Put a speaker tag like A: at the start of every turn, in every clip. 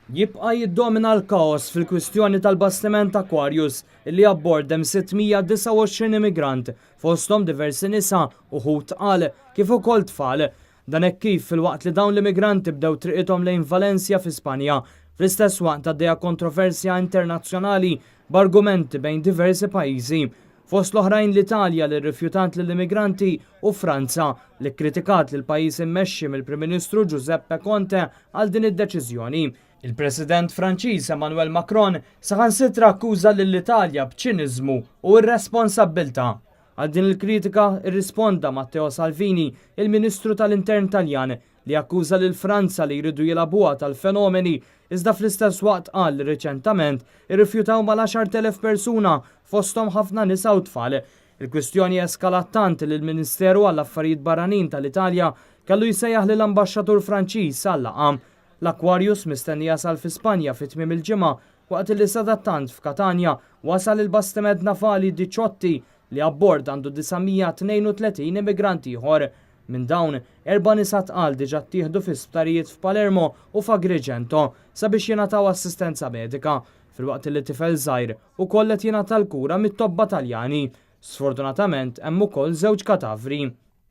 A: Jibqa' jiddomina l-kaos fil-kwistjoni tal-bastiment Aquarius illi abbord hemm 629 immigrant, fosthom diversi nisa, uħud tqal, kif ukoll tfal. Dan hekk kif filwaqt li dawn l-immigranti bdew triqithom lejn Valencia fi Spanja, fl-istess waqt għaddejja kontroversja internazzjonali b'argumenti bejn diversi pajjiżi. Fost l-oħrajn l-Italja li rrifjutat lill-immigranti u Franza li kkritikat lill-pajjiż immexxi mill-Prim Ministru Giuseppe Conte għal din id-deċiżjoni. Il-President Franċiż Emmanuel Macron saħansitra akkuża lill-Italja b'ċiniżmu u irresponsabbiltà. Għal din il-kritika rrisponda Matteo Salvini, il-Ministru tal-Intern Taljan, li akkuża lil Franza li jridu jilagħbuha tal-fenomeni iżda fl-istess waqt qal li riċentament irrifjutaw mal-10,000 persuna fosthom ħafna nisa u tfal. Il-kwistjoni eskalat tant li l-Ministeru għall-Affarijiet Barranin tal-Italja kellu jsejjaħ lill-Ambaxxatur Franċiż għal laqgħa. L-Aquarius mistenni jasal fi Spanja fi tmiem il-ġimgħa waqt li sadattant f'Katanja wasal il-bastiment navali Diciotti li abbord għandu 932 immigrant ieħor. Minn dawn, erba' nisa tqal diġà ttieħdu fi sptarijiet f'Palermo u f'Agrigento sabiex jingħataw assistenza medika, filwaqt li tifel żgħir ukoll qed jingħata l-kura mit-tobba Taljani. Sfortunatament hemm ukoll żewġ katavri.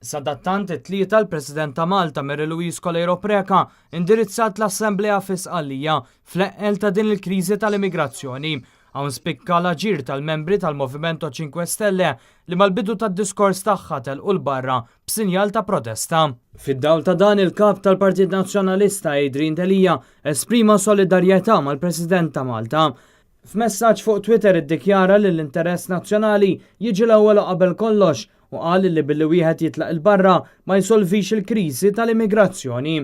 A: Sadattant it-Tlieta l-President ta' Malta Mary Louise Coleiro Preca indirizzat l-Assemblea fi Sqallija fl-eqqel ta' din il-kriżi tal-immigrazzjoni. Hawn spikka l-aġir tal-membri tal-Movimento Cinque Stelle li mal-bidu tad-diskors tagħha telqu 'l barra b'sinjal ta' protesta. Fid-dawl ta' dan il-Kap tal-Partit Nazzjonalista Adrian Delia esprima solidarjetà mal-President ta' Malta. F'messaġġ fuq Twitter iddikjara li l-interess nazzjonali jiġi l-ewwel u qabel kollox u qal li billi wieħed jitlaq 'il barra ma jsolvix il-kriżi tal-immigrazzjoni.